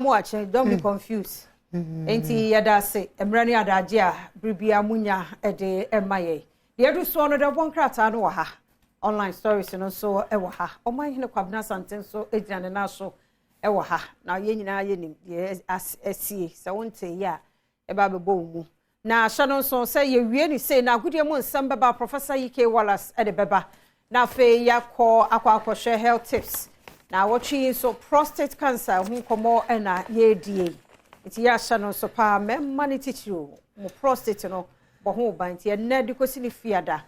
Mo akyɛ, don't be confused. Nti yɛda ase mmerɛ ne adagye a biribia munya de ma yɛn. Deɛ ɛdu soɔ no deɛ, ɔbɔ nkrataa no wɔ ha, online stories no nso wɔ ha. Ɔmanhene Kwabena Asante nso gyina ne nan so wɔ ha, na yɛn nyinaa yɛnim deɛ asie. Sɛ wonte yɛ a, ɛba bɛbɔ wo mu na ahyɛ no nso sɛ yɛwie ne sei na agodie mu nsɛm bɛba. Professor Ike Wallace de bɛba, na afei yɛakɔ akɔhwɛ health tips. Na wɔtwe yi nso, prostate cancer ho nkɔmmɔ ɛna yɛredie, nti yɛahyɛ no nso paa. Mɛma no titiri o, mo prostate no bɔ ho ban. Nti ɛnnɛ de kɔsi ne fiada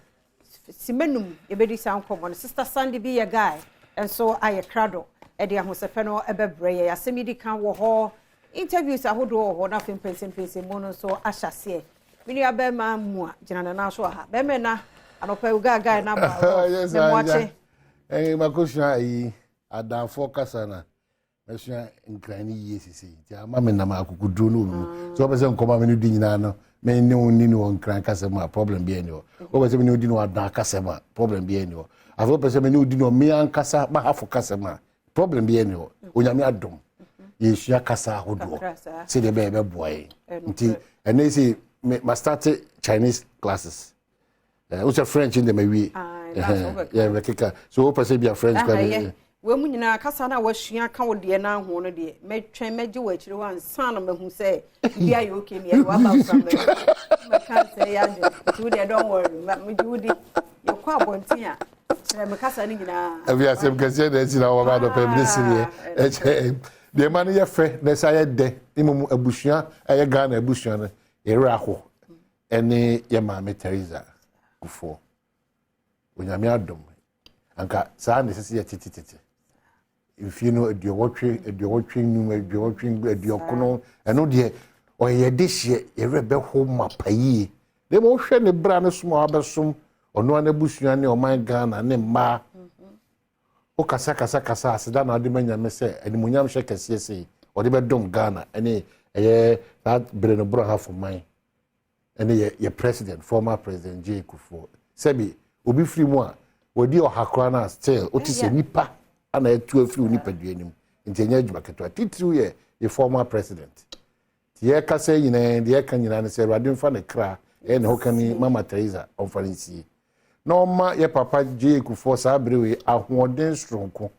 simenum yɛbɛdi saa nkɔmmɔ no. Sister Sandy bi yɛ guy nso ayɛ krado ɛde ahosɛpɛ no ɛbɛbrɛ yɛ. Asɛm yi di kan wɔ hɔ, interviews ahodoɔ wɔ hɔ, na afei mpɛnsɛmpɛnsɛmu no nso ahyɛ aseɛ. Me nua bɛrima mu a gyina ne nan so wɔ ha, bɛrima na anɔpa yi guy guy na ba. Yes, ne mu akye. Ɛɛ, makosua ayi adanfoɔ kasa na mɛsua Nkran no yie sisi, nti ama me nam akokoduro no wɔ mu sɛ wɔpɛ sɛ nkɔmɔ a me no di nyinaa no, me ne wo ni no wɔ Nkran kasa mu a, problem bi ani hɔ. Wɔpɛ sɛ me ne wo di no wɔ Adan kasa mu a, problem bi ani hɔ. Afei wɔpɛ sɛ me ne wo di no wɔ me ankasa Mahafo kasa mu a, problem bi ani hɔ. Onyame adom, yɛsua kasa ahodoɔ Kakra saa. Sɛdeɛ ɛbɛyɛ bɛboa yɛn. Ɛno nti ɛnɛ sɛ me ma start Chinese classes, ɛɛ wosɛ French ndɛ ma wie. Aye, that's what yɛ bɛkeka so wopɛ sɛ bia French Aha, kora. Yɛ wei mu nyinaa, kasa no a wasua ka wo deɛ no aho no deɛ, mɛtwɛn mɛgye wɔ akyire hɔ ansa na mahu sɛ bi ayɛ okay ne yɛde waba fra mɛka sɛ yɛ adwene. Nti wo deɛ, don't worry, megye wo di. Yɛkɔ abɔnten a, kyerɛ me kasa no nyinaa. Ɛbi asɛm kɛseɛ na ɛsi na wɔba dɔpɛ bi ne sereɛ. Ɛkyɛ deɛ ma no yɛ fɛ na ɛsɛ ayɛ dɛ mmom abusua, ɛyɛ Ghana abusua no yɛwerɛ aho ɛne yɛ maame Theresa Kufuor. Onyame adom, anka saa na ɛsɛ sɛ yɛ tetetete mfie no 85, 85, 89. Ɛno deɛ ɔyɛ yɛde hyeɛ, yɛwerɛ bɛho mapa yie, na mmom wohwɛ ne bra no som a wabɛsom ɔno ara n'abusua ne ɔman Ghana ne mmaa. Wo kasa kasa kasa, aseda na ɔde ma Nyame sɛ animonyam hyɛ kɛseɛ sei ɔde bɛdom Ghana ɛne ɛyɛ saa bere no Borɔ Hafo man ɛne yɛ president, former President J Kufuor. Sɛbi obi firi mu a wɔdi 100 koraa no a, still wote sɛ nipa ana ɛtu afiri wo nipadua anim, nti ɛnyɛ adwuma ketewa. Titiriw yɛ former president, nti yɛkasa nyinaa deɛ, yɛka nyinaa no sɛ Awurade mfa ne kra ɛyɛ ne ho ka ne Mama Theresa, ɔmfa no nsie na ɔma yɛ papa J Kufuor saa bere wei ahoɔden soronko,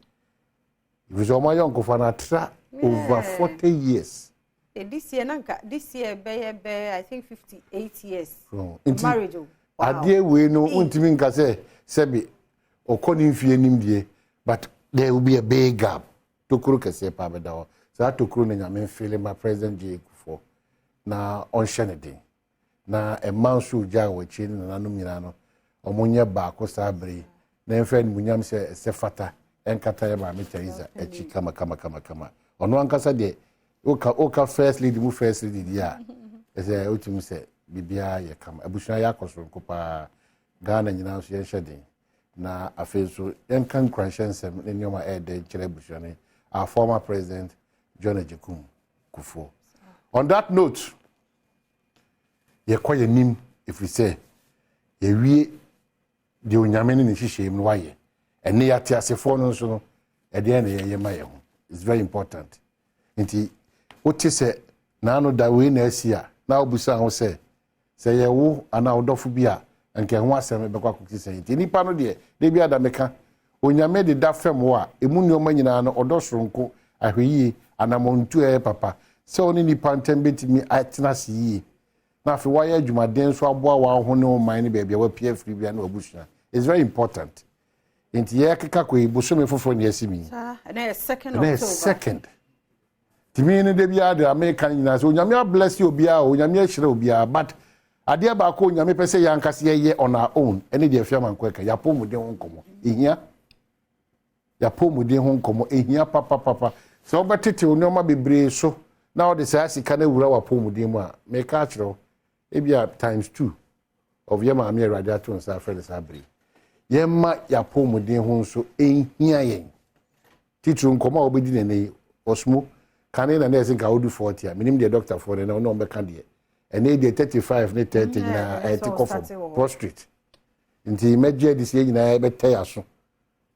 ɛfiri sɛ ɔma yɔnkofa no atra over 40 years. This year nanka this year bɛyɛ bɛyɛ, I think, 58 years. Nti marriage o. Wow. Adeɛ wei no, wontumi nka sɛ sɛbi ɔkɔ ne mfie nim deɛ, but there will be a big gap, tokuro kɛseɛ paa bɛda hɔ. Saa tokuro no, Nyame mfele ma President J Kufuor na ɔnhyɛ ne den, na ɛma nso ogya wɔ akyire ne nananom nyinaa no, ɔmo nyɛ baako saa bere yi na ɛmfa animuonyam sɛ ɛsɛ fata ɛnkata yɛ maame Theresa akyi kama kama kama kama. Ɔno ankasa deɛ, woka first lady mu, first lady deɛ a ɛsɛ wotumi sɛ biribiara yɛ kama. Abusua yɛ akɔ soronko paa. Ghana nyinaa nso yɛnhyɛ den, na afei nso yɛnka nkuranhyɛ nsɛm ne nneɛma a ɛyɛ dɛ nkyerɛ abusua no, our former President John Agyekum Kufuor. On that note, yɛkɔ yɛn nim, ɛfiri sɛ yɛwie deɛ Onyame ne ne nhyehyɛe mu no wayɛ. Ɛne yɛate asefoɔ no nso no, ɛdeɛn na yɛyɛ ma yɛn ho is very important. Nti wote sɛ naano da wei na asi a, na wobusa ho sɛ yɛwo anaa wodɔfo bi a, nka ɛho asɛm bɛkɔ akɔsi sɛ. Nti nipa no deɛ, da bi ada meka Onyame de da fam hɔ a, ɛmu nneɛma nyinaa no, ɔdɔ soronko, ahwɛyie, anammɔntu a ɛyɛ papa sɛ ɔne nipa ntam bɛtumi atena ase yie, na afei wayɛ adwumaden nso aboa wɔn ho ne wɔn man ne baabi a wapia afiri bia ne wabusua is very important. Nti yɛkeka kɔ yi, bosome foforɔ ne yɛsi mi. Saa, ɛnɛ yɛ second ɛnɛ yɛ October. Second tìmí ne de biara de Amerika nyinaa sɛ Onyame abless obiara o, Onyame ahyira obiara, but adeɛ baako Onyame pɛ sɛ yɛn ankasa yɛyɛ on our own ɛne deɛ fia manko ɛka yɛapɔmuden ho nkɔmmɔ ehia. Yɛapɔmuden ho nkɔmmɔ ehia papapapa sɛ wobɛtete wo nneɛma bebree so na wɔde saa sika no awura w'apɔmuden mu a, meka akyerɛ wo, ebia times two of yɛ maame. Awurade ato nsa afrɛ no saa bere yi, yɛmma yɛapɔmuden ho nso ehia yɛn. Titiri nkɔmmɔ a wobɛdi n'ani yi ɔsomo kane na nɛɛse nka wodu 40 a, menim deɛ doctorfoɔ no na ɔne ɔmbɛka deɛ ɛne deɛ 35 ne 30 nyinaa ɛsɛ ɛte sɛ kɔ fam. ɔstart wɔ hɔ. Prostate nti mɛgye adi sɛ yɛn nyinaa yɛbɛtɛ yɛ aso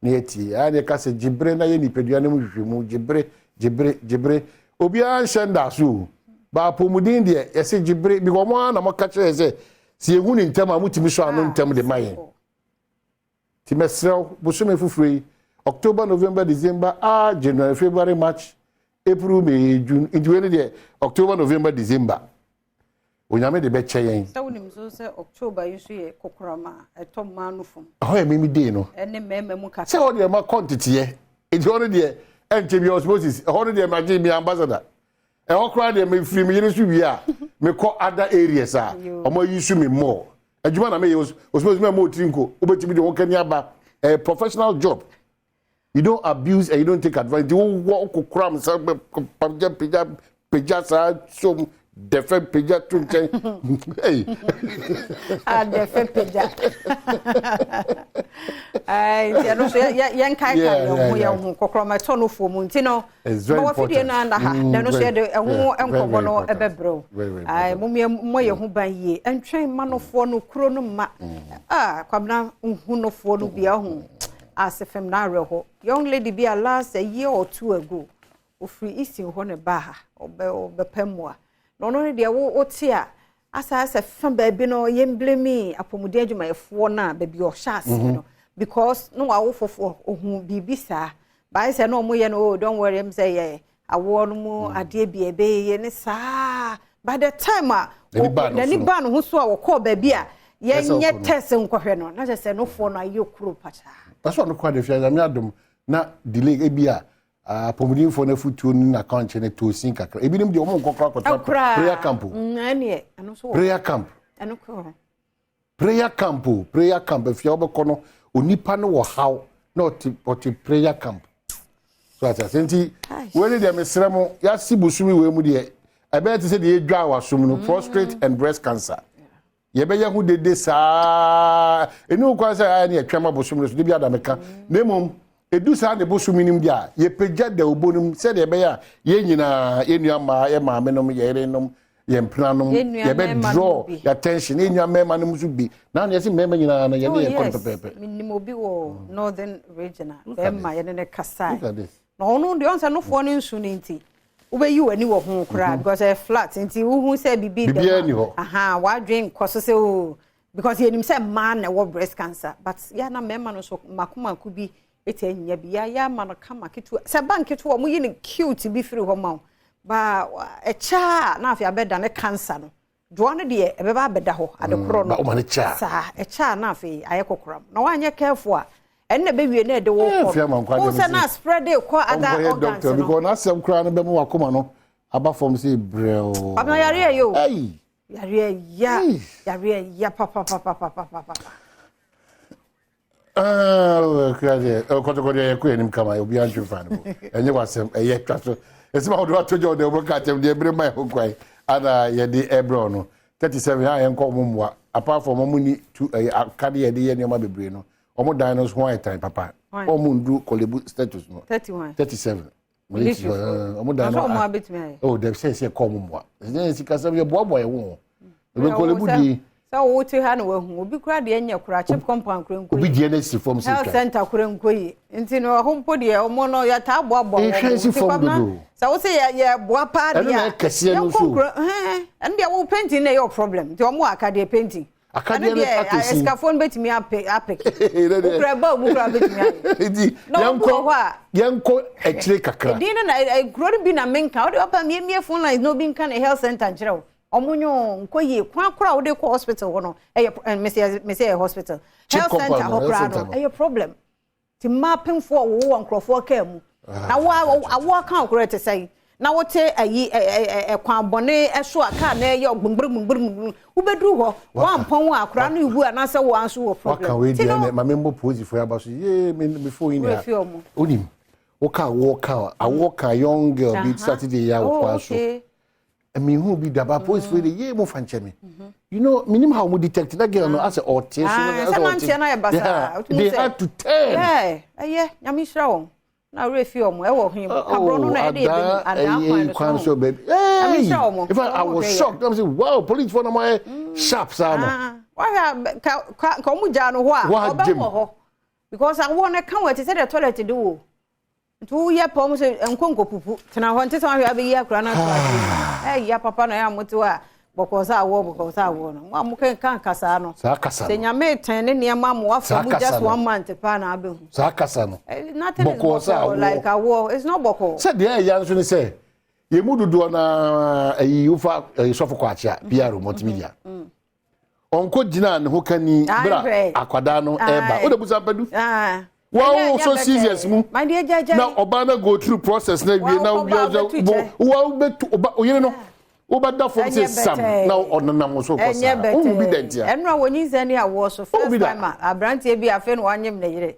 na yɛtie a, ne yɛka sɛ gyebere na yɛ nipadua no mu hwehwɛmu. Gyebere, gyebere, gyebere. Obiara nhyɛ ndaso o. Ba apɔmuden deɛ, yɛsɛ gye bere because ɔmo ara na mo ka kyerɛ sɛ si ehu ne ntɛm a motumi so ano ntɛm de ma yɛn. Ti mɛsrɛw, bosome foforɔ yi, October, November, December, ah, January, February, March, April, May, June. Nti wei ne deɛ, October, November, December. Onyame de bɛkyɛ yɛn. Sɛ wonim so sɛ October yi nso yɛ kokoram a ɛtɔ mmaa no fam. Ɛhɔ yɛ mimi dee no. Ɛne mmarima mu kakra. Sɛ hɔ deɛ ma kɔ nteteɛ. Nti hɔ no deɛ ɛnkyɛ bi osmosis. Ɛhɔ no deɛ magye mi ambassador. Ɛhɔ koraa deɛ mefiri me yere so wie a, mekɔ other areas a ɔmo ayi so me more. Adwuma na meyɛ, osmosis mɛ mo otiri nko. Wobɛtumi de wɔn kani aba. Ɛyɛ professional job. You don't abuse and you don't take advantage. Wowɔ kokoram sɛ pagya pagya pagya saa som dɛfɛ pagya to nkyɛn. Hey. Adɛfɛ pagya. Nti ɛno nso yɛnkae ka yɛn ho yɛn ho kɔkɔrɔma ɛtɔ no fo mu nti no It's very ma wafidie important. no anda ha na ɛno nso yɛde ɛho nkɔmmɔ no ɛbɛbrɛ wo. Very, very important. Mom yɛ mmɔ yɛn ho ban yie, ɛntwɛn ma nofoɔ no kuro no mma. Ah, Kwabena, nhu nofoɔ no bia ho ase fam na awerɛhɔ. Young lady bi a last a year or two ago ofiri Eastern hɔ ne ba ha, ɔbɛpɛ mmoa na ɔno no deɛ wo wote a asa asɛ fa baabi no, yɛmblame apɔmuden adwumayɛfoɔ no a baabi a ɔhyɛ aseɛ no, because na wawo foforɔ, ohun biribi saa baayɛ sɛ na ɔmo yɛ no, "Oh, don't worry," ɛm sɛ yɛ awoɔ no mu adeɛ bi a ɛbɛyɛ ne saa. By the time a N'ani baa ne n'ani so no. baa ne ho so a wɔkɔɔ baabi a Ɛsɛ yɛnyɛ ɔkɔ no. test nkɔhwɛ no, na kyerɛ sɛ nofoɔ no ayɛ kuro pakyaa. Pɛsɛ ɔno kora de fia Nyame adom na delay ebi a apɔmudinfoɔ no afutuo no na akwankyɛ no too sin kakra. Ebinom deɛ, ɔmo nkɔ kora kɔtena prayer camp o. Ɛneɛ ɛno nso wɔ Prayer camp. Ɛno korɔ. Prayer camp o, prayer camp. Afia, wobɛkɔ no, onipa no wɔ haw na ɔte prayer camp so ate ase. Nti Ai. wei ne deɛ mesrɛ mo, yɛase bosome wei mu deɛ, ɛbɛyɛ te sɛ deɛ yɛdwa wasom no, prostate and breast cancer, yɛbɛyɛ ho dede saa. Ɛni wo kwan sɛ ayɛ ne yɛtwɛn ma bosome no so de bi adameka, na mmom ɛdu saa ne bosome no mu deɛ a, yɛpagya dawubo no mu sɛdeɛ ɛbɛyɛ a yɛn nyinaa, yɛn nua mmaa, yɛn maame nom, yɛn yerenom, yɛn mpenanom, Yɛn nua mmarima nom yɛbɛdraw bi. yɛ attention, yɛn nua mmarima nom nso bi na ne yɛsɛ mmarima nyinaa no yɛne yɛn kɔ no pɛpɛɛpɛ. Menim obi wɔ Northern Region a Look at bɛrima yɛne ne kasa. Look at this. Na ɔno deɛ, ɔn sɛ nofoɔ no nsu no nti wobɛyi w'ani wɔ ho koraa because ɛyɛ flat, nti wohu sɛ biribi dɛm Biribiara a, nni hɔ. Aha wadwen nkɔ so sɛ o, because yɛnim sɛ mmaa na ɛwɔ breast cancer, but yɛ na mmarima no nso mako mako bi ɛti anya bi yɛ ama no kama ketewa sɛ ba nketewa, ɔmo yi no cute bi firi hɔ ma wo ba ɛkyɛ a, na afei abɛda ne cancer no doa no deɛ, ɛbɛba abɛda hɔ adekorɔ no. Ba woma no kyɛ a. Saa ɛkyɛ a, na afei ayɛ kokoram na woanyɛ careful a, ɛno na ɛbɛwie na ɛde wo Eh, kɔ fia ma nkwa wo deɛ sɛ na spread kɔ other ɔnkɔyɛ organs doctor no. Because n'asɛm koraa no bɛma wakoma no aba fam sɛ brɛw. Papa, yareɛ yɛ o. Ei. Yareɛ ya. Ei. Yareɛ ya papapapapapapa. Ah, kura deɛ kɔtɔkɔ deɛ, yɛkɔ anim kama, obiara ntwe fa no bo, ɛnyɛ wasɛm, ɛyɛ twa so ɛsɛm ahodoɔ ato gya ɔde wɔbɛka atɛm deɛ ebere ma ɛho kwan ana yɛde ɛbrɛ no 37 a yɛnkɔ ɔmo mmoa. Apart from ɔmo ni tu ɛyɛ akadeɛ yɛde yɛ nneɛma bebree no, ɔmo dan no so ho ayɛ tan papa. Why? Ɔmo ndu Korle Bu status no. 31. 37. Military. Ɔmo dan no Na sɛ ɔmo ah, abɛtumi ayɛ. Oh, dɛm sɛ kɔ ɔmo mmoa ɛsɛ sikasɛm yɛ boaboa yɛn ho ebi Korle Bu die. Sɛ wote ha na wahu obi kora deɛ nyɛ kora chip compound kora nko Obi yi. deɛ no si fam sɛ Health twa center kora nko yi, nti no ɔho mpo deɛ, ɔmo no yɛtaa boaboa Ehwɛ wɔn ho. si Nti fam Kwabena, dodo. Sɛ wo sɛ yɛ yɛboa paa Ɛno deɛ na a, ɛkɛseɛ no yɛnkɔ nso. nkuro hɛn, ɛno deɛ wo painting na ɛyɛ wo problem, nti ɔmo wɔ akadeɛ painting. Akadeɛ Ɛno no deɛ atɔ sin. asikafoɔ no bɛtumi apɛ apɛ. Ɛno deɛ- Wokura ba mu kura bɛtumi ayɛ. Nti Na ɔmo wɔ hɔ a- yɛnkɔ akyire kakra. Edin no na kuro no bi na menka wode ɔpa miemie phone lines na obi nka ne health center nkyerɛ wo. Ɔmo nyɛ nkɔ yie kwan koro a wode kɔ hospital hɔ no ɛyɛ mesɛ ɛyɛ hospital Chip health center compound no, hɔ health koraa center no no. ɛyɛ problem. Nti mmaa pemfoɔ a wɔwɔ wɔ nkurɔfoɔ kaa mu na wo awoɔ ka wo korɔ te sɛn na wote ayi ɛkwan bɔne ɛso a kaa na ɛyɛ gbumgburu gbumgburu gbumgburu, wobɛduru hɔ wampɔn a akora no iwu anaasɛ wo anso wɔ problem. Waka wei Nti deɛ no nɛ maame mbɔ polisifoɔ aba so yee me phone yi ni ha. Wura fi ɔmo. Onim woka awoɔ ka awoɔ ka young girl bi Saturday yɛ awɔ Oh, kwan so. okay. Mehu bi daba, polisifoɔ yi de yee mo fa nkyɛn mi. Minim how mo detect that girl no asɛ ɔte so. Ah, asɛ sɛ ɔte. nanteɛ no ayɛ basaa. Yeah, Wotumi they sɛ- had to turn. Yeah, ɛyɛ Nyame nhyira wɔn na werɛ fi ɔmo ɛwɔ he kaborɔ no na ɛde adaa yɛbɛmu adaa ɛyɛ kwan no kwan so. so baabi. Nyame Hey! nhyira wɔn. In fact, I Wɔn was hwɛ yɛ. shocked. I'm saying, wow, police for no more sharp saa no. Ah, wahwɛ a ka ɔmo gyaa no hɔ a Wah, ɔbɛwɔ gyem. hɔ because awoɔ no ka wɔ te sɛ deɛ toilet de wo. Nti woyɛ pɛ ɔmo sɛ nkɔ nkɔpupu, tena hɔ nte sɛ wahwɛ abɛyi akora no ato ase. Ɛyɛ papa na ɛyɛ a mote hɔ a bɔkɔɔ sɛ awoɔ, bɔkɔɔ sɛ awoɔ no. Mo a mokenka nkasaa no. Saa kasa Sɛ no. Nyame tɛn ne nneɛma mo wafa Saa mu kasa just no. one month paa na abɛhu. Saa kasa no. Nothing is Bɔkɔɔ sɛ bɔkɔɔ awoɔ. like awoɔ. It's not bɔkɔɔ. Sɛ deɛ ɛyɛ nso ne sɛ yɛn mu dodoɔ naa ɛyi wofa ɛyi sɔfo kɔ akyea PR Multimedia. Ɔnkɔ gyina ne ho kani bra Aye. akwadaa no ɛɛba. Aye. O de busa mpɛdu. Ah. Wɔn Ɛnyɛ so bɛtɛɛ. scissors mu. Ma deɛ gya Na ɔbaa no go through process na wie na Wa wie wokɔ ba wobɛtu kyɛ. wa wobɛtu ɔba oyere no wobɛda fam Ɛnyɛ sɛ sam bɛtɛɛ. na ɔnenam wo so kɔ Ɛnyɛ saa. Wohu bi bɛtɛɛ. dɛntia. Ɛno a wɔnyinsɛn ne awoɔ so Wohu bi first da. time a aberanteɛ bi afei na wanyem ne yere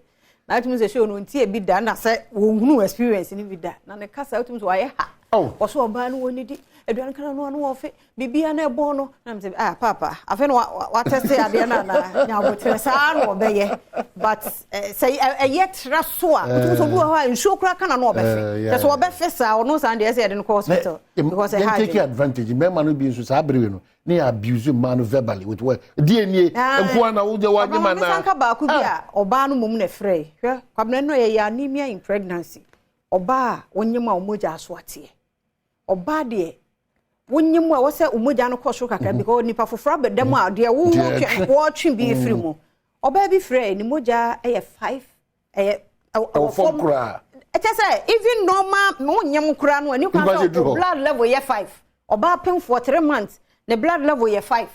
na atumi sɛ show no ntie bi da na sɛ wɔnhunu experience no bi da na ne kasa wotumi sɛ wayɛ ha. Oh. Ɔso ɔbaa no wɔnidi aduane kana no ano wɔfe biribia na ɛbɔ no na mesɛ, ah, papa, afei na watɛste adeɛ no anaa nya abotrɛ saa na ɔbɛyɛ, but sɛ ɛyɛ tra so a wotumi sɛ obi wɔ hɔ a nsuo koraa ka na no ɔbɛfe. Yeah. Kyɛ sɛ ɔbɛfe saa ɔno saa deɛ ɛsɛ yɛde no kɔ hospital because ɛha Yɛn take adwene. advantage mmarima no bi nso saa abere no ne yɛ abuse mmaa no verbally with word die nie nkoa na wogye wagye ma Ɔbaa na nka baako bi a ɔbaa no mom na frɛ hwɛ Kwabena no yɛ anemia in pregnancy. Ɔbaa a wonyim a ɔmogya aso ateɛ, ɔbaa deɛ wonyim a wɔsɛ ɔmogya no kɔ soro kakra because nipa foforɔ abɛda mu a deɛ wo Deɛ ɛtwe. wɔtwe bi efiri mu. Ɔbaa bi frɛ ne mogya ɛyɛ 5, ɛyɛ ɛwɔ fam koraa. Ɛkyɛ sɛ even normal wonyim koraa no ani kwan Nipa sɛ sɛ duru o hɔ. blood level yɛ 5. Ɔbaa pemfoɔ, 3 months ne blood level yɛ 5.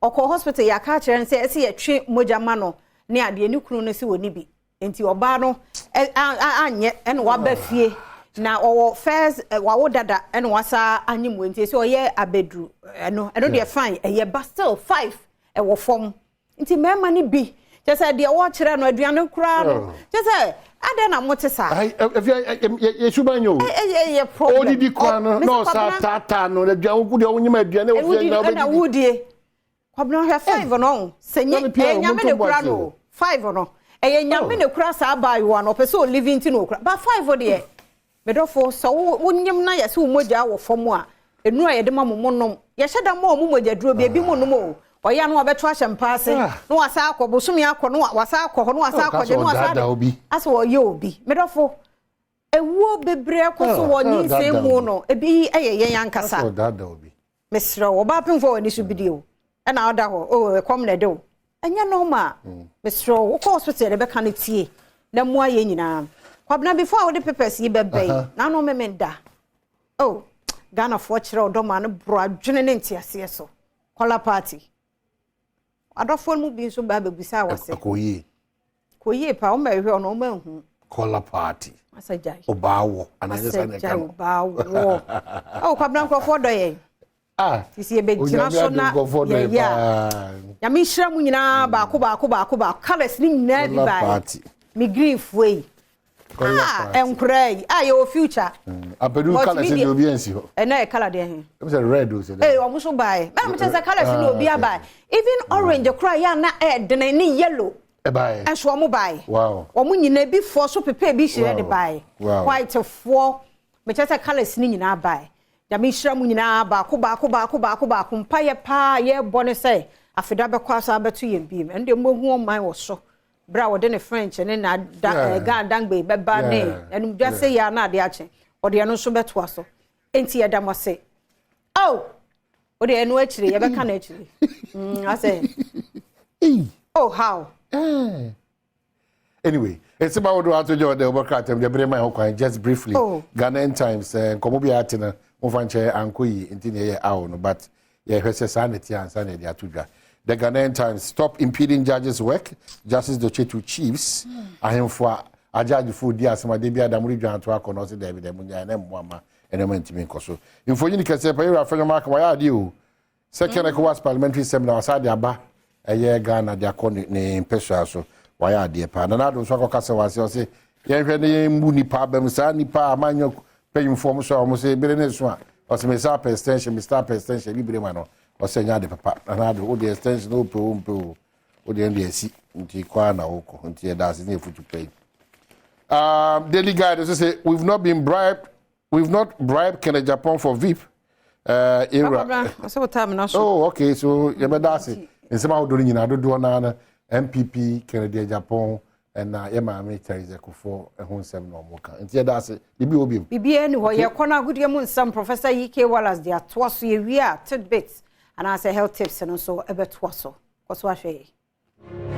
Ɔkɔ hospital, yɛaka akyerɛ no sɛ ɛsɛ yɛtwe mogya ma no ne adeɛ. Ne kunu no sɛ wɔ ne bi nti ɔbaa no anyɛ ɛna waba fie na ɔwɔ first wawo dada ɛna wasa anyim wɔ nti sɛ ɔyɛ abɛduru ɛno deɛ fine ɛyɛ ba still 5 ɛwɔ fam. Nti mmarima no bi kyɛ sɛ deɛ wɔkyerɛ no aduane koraa no kyɛ sɛ adɛn na mote saa? Ayi efi yɛ suban yɛ o. Ɛyɛ problem. Odidi koraa no Mr. na ɔsa Kwabena, taataa no aduane wo deɛ wonyim aduane wɔ fie Ewudi na ɛna wobɛdidi. wudie, Kwabena, hwɛ 5 no ɔn sɛ nye Kwame Pierre, ɛyɛ Nyame ne ɔmo kura ntɔ no boase o. o. 5 no ɛyɛ Nyame Oh. ne kura saa abaayewa no ɔpɛ sɛ olivi nti na okura ba 5 deɛ. Medɔfo, sɛ wo wonyim na yɛsɛ wo mogya wɔ fam a enu a yɛde ma mo mo nom yɛhyɛ da ma ɔmo mogya duro bi ebi mo nom o ɔyɛ ano wɔbɛto ahyɛ mpa ase Ah. na wasa akɔ bosomi akɔ na wasa akɔ hɔ na wasa Oh, akɔ ka gye sɛ na wasa ɔdaadaa obi. asɛ ɔyɛ obi. Medɔfo, ewuo bebree kɔ so Oh, wɔ oh, nyinsɛn daadaa mu obi. no ebi ɛyɛ yɛn ankasa. Asɛ ɔdaadaa obi. Mesrɛ wo, ɔbaa pemfoɔ wɔ ani so bi di o ɛna ɔda hɔ o ɛkɔm na ɛde o ɛnyɛ normal. Mesrɛ wo, wokɔ hospital yɛde bɛka no tie na mmoa yɛ nyinaa. Kwabena, before a wode papers yi bɛbɛ yi na ano meme da o Ghanafoɔ kyerɛ ɔdɔ ma no boro adwene ne nteaseɛ so. Kɔla party adɔfoɔ no mu bi nso ba abɛbusa wɔ sɛ Ɛkɔ yie. Kɔ yie pa ɔma ɛhwɛ ɔno ɔma ahu. Kɔla party. Asa gyae. Ɔbaa wɔ anaasɛ Asa saa na gyae. ɛka no. Ɔbaa wɔ ɛwɔ Kwabena, nkurɔfoɔ dɔ yɛn. Ah. Sisi yɛbɛgyina so Onyame na ade nkurɔfoɔ dɔ yɛn yɛyɛ a paa. Nyame nhyira mu nyinaa baako baako baako baako. Colours ne nyinaa bi Kɔla baeɛ. party. Me green foɔ yi. Kɔla ah party. Nkora yi a yɛwɔ future. Apɛdu Multimedia. colours deɛ obi ansi hɔ. Ɛnɛ yɛ colour deɛ he? Ɛbi sɛ red o sɛ Ee dɛ. ɔmo so baeɛ mɛna mo kyerɛ sɛ colours ne Ah, obi abaeɛ, even orange koraa yɛ a na ɛɛdene ne yellow. Ɛbaeɛ. Ɛnso ɔmo baeɛ. Ɔmo nyinaa bi foɔ so pepe bi hyerɛ de baeɛ. White foɔ mekyerɛ sɛ colours ne nyinaa baeɛ. Nyame nhyira mu nyinaa baako baako baako baako baako. Mpayɛ paa yɛrebɔ ne sɛ afeda bɛkɔ asa abɛto yɛn biem. Ɛno deɛ mohu ɔman wɔ so berɛ a wɔde ne French ne na da Ghana dangbe bɛba ne ɛnum dwa sɛ yɛ a na ade akye ɔde ɛno nso bɛtoa so. Enti yɛda mo ase. Oh, wode ɛno akyire yɛbɛka no akyire asɛ Ei. Oh, how? Anyway, it's about what to do the overcrat and the bring my kwan just briefly. Oh. Ghanaian Times nkɔmɔ bi ate no momfa nkyɛ ankɔ yi nti ne ɛyɛ awo no, but yɛhwɛ sɛ saa ne te ansa na yɛde ato dwa. The Ghanaian Times, "Stop impeding judges' work, Justice Dotse to chiefs." Ahemfo a agyagyefoɔ di asɛm ade bi adamore dwan ato akɔ no ɔsɛ daabi daabi nyaa ne mmoa ma ɛnɛma ntumi nkɔ so. Mfonyin kɛseɛ pɛ yɛwura afɛnyɔma aka wɔyɛ adeɛ o. Second ECOWAS parliamentary seminar wasa de aba ɛyɛ Ghana de akɔ ne mpɛsua so wayɛ adeɛ paa. Nana Ado nso akɔka sɛ wase ɔse yɛnhwɛ ne yɛmmu nipa abam saa nipa a amanyɔ mpanyimfoɔ mo so a wɔn sɛ ebere ne so a ɔsɛ mesa apɛ extension, mesa apɛ extension bi bere ma no ɔsɛ nyɛ ade papa. Nana Ado wode extension wopɛ o mpɛ o wode ɛno deɛ asi nti kɔ a na wokɔ nti yɛda ase ne yɛfutu pɛ yi. Daily Guide also say we've not been bribed, we've not bribed Kennedy Agyapong for VIP. Era. Ɔsɛ wo time na so. Oh, okay. So yɛbɛda ase. Nsɛm ahodoɔ no nyinaa dodoɔ naa no NPP Kennedy Agyapong. Ɛna yɛ maame Theresa Kufuor ho nsɛm na ɔmo ka. Nti yɛda ase. Biribi wɔ biom? Biribiara ni hɔ. Yɛkɔ no agodie mu nsɛm, Professor E.K. Wallace de atoa so. Yɛwie a, tidbits anaasɛ health tips no nso ɛbɛtoa so. Kɔ so ahwɛ yɛ.